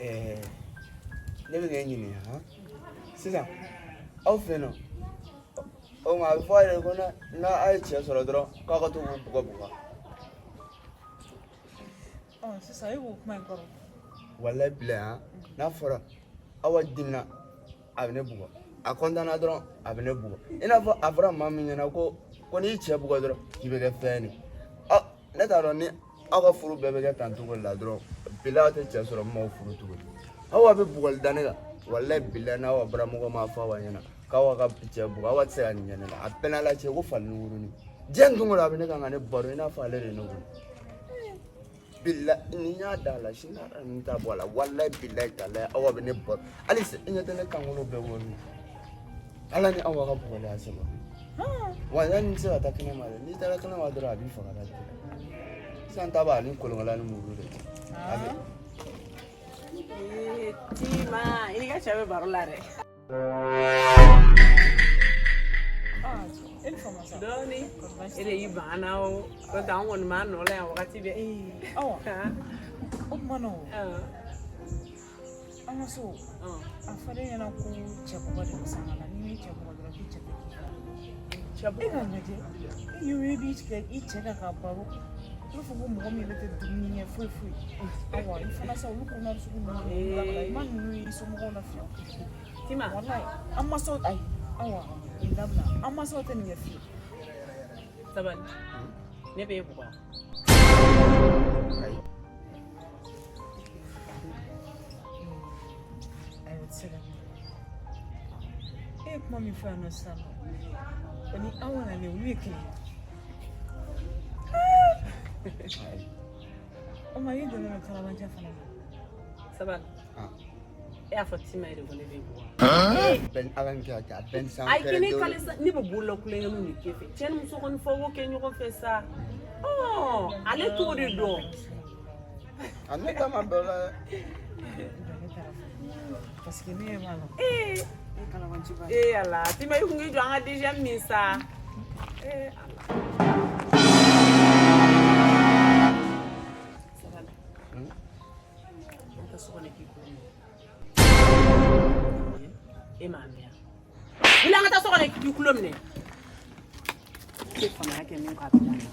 Ɛɛ ne bɛ k'e ɲininka han sisan aw fɛ yen nɔ o tuma a bɛ fɔ aw ye ko n'a aw ye cɛ sɔrɔ dɔrɔn k'aw ka to k'u bugɔ bugɔ. Ɔ sisan e b'o kuma in kɔrɔ. Walayi bilayi han n'a fɔra Awa dimina a bɛ ne bugɔ a kɔntanna dɔrɔn a bɛ ne bugɔ i n'a fɔ a fɔra maa min ɲɛna ko ko n'i cɛ bugɔ dɔrɔn k'i bɛ kɛ fɛn ye ɔ ne t'a dɔn ni aw ka furu bɛɛ bɛ kɛ tan cogo la dɔrɔn bilayi aw tɛ cɛ sɔrɔ min b'aw furu tuguni Awa bɛ bugɔli da ne kan walayi bilayi n'Awa baramɔgɔ m'a fɔ Awa ɲɛna k'Awa ka cɛ bugɔ Awa tɛ se ka nin kɛ ne la a bɛɛ n'Ala cɛ ko fali nunkurunin diɲɛ don o don a bɛ ne kan ka ne baro i n'a fɔ ale de ye ne wolo bilayi ni n y'a da a la sini n t'a bɔ a la walayi bilayi talayi Awa bɛ ne baro hali i ɲɛ tɛ ne kankolo bɛɛ wɔri ala ni Awa ka bugɔli y'a sababu wa yanni n tɛ se ka taa kɛnɛma dɛ n'i taara kɛnɛma dɔrɔn a b'i faga dɛ sisan ta b'a ni kolonkala ni muru de cɛ a bɛ. Tima i n'i ka cɛ bɛ baro la dɛ. Dɔɔni e de y'i ban an na o n'o tɛ an kɔni b'an nɔ la yan wagati bɛɛ. Awa o tuma na o an ka so a fɔra e ɲɛna ko cɛ bugɔ de bɛ sanga la n'i m'i cɛ bugɔ dɔrɔn k'i cɛ tɛ k'i fɛ e k'a lajɛ e y'o ye b'i cɛ i cɛ kan ka baro i b'a fɔ ko mɔgɔ min yɛrɛ tɛ dumuni kɛ foyi foyi awa i fana sa olu kɔnɔ sugu ninnu de i ma ninnu ye i somɔgɔw la fiyewu. Tima walayi an mansaw ayi awa nin dabila an mansaw tɛ nin kɛ fiyewu. Sabali ne bɛ e bugɔ. Ayi. Ayi o tɛ se ka kɛ e ye kuma min fɔ yan nɔ sisan nɔ o ni Awa nalen olu ye kelen ye. O ma i donna don kalabanciya fana na. Sabali e y'a fɔ Tima ye de ko ne b'e bugɔ. Bɛn ala ni kira cɛ a bɛn san Ayi k'i ne kale sa ne bɛ bolola kulonkɛninw de k'e fɛ cɛ ni muso kɔni fɔ k'o kɛ ɲɔgɔn fɛ sa ale t'o de dɔn. A ne ta ma bɛn o la dɛ. Parce que ne ɲɛ b'a la. Ee E kalabanci ba. Ee Ala Tima i kun k'i jɔ an ka deuxième min sa. Ee Ala. Sabali. An taa so kɔnɔ k'i ko e m'a mɛn yan. Wuli an ka taa so kɔnɔ k'i tulo minɛ. E bɛ faamaya kɛ min kɔ a bɛ daminɛ.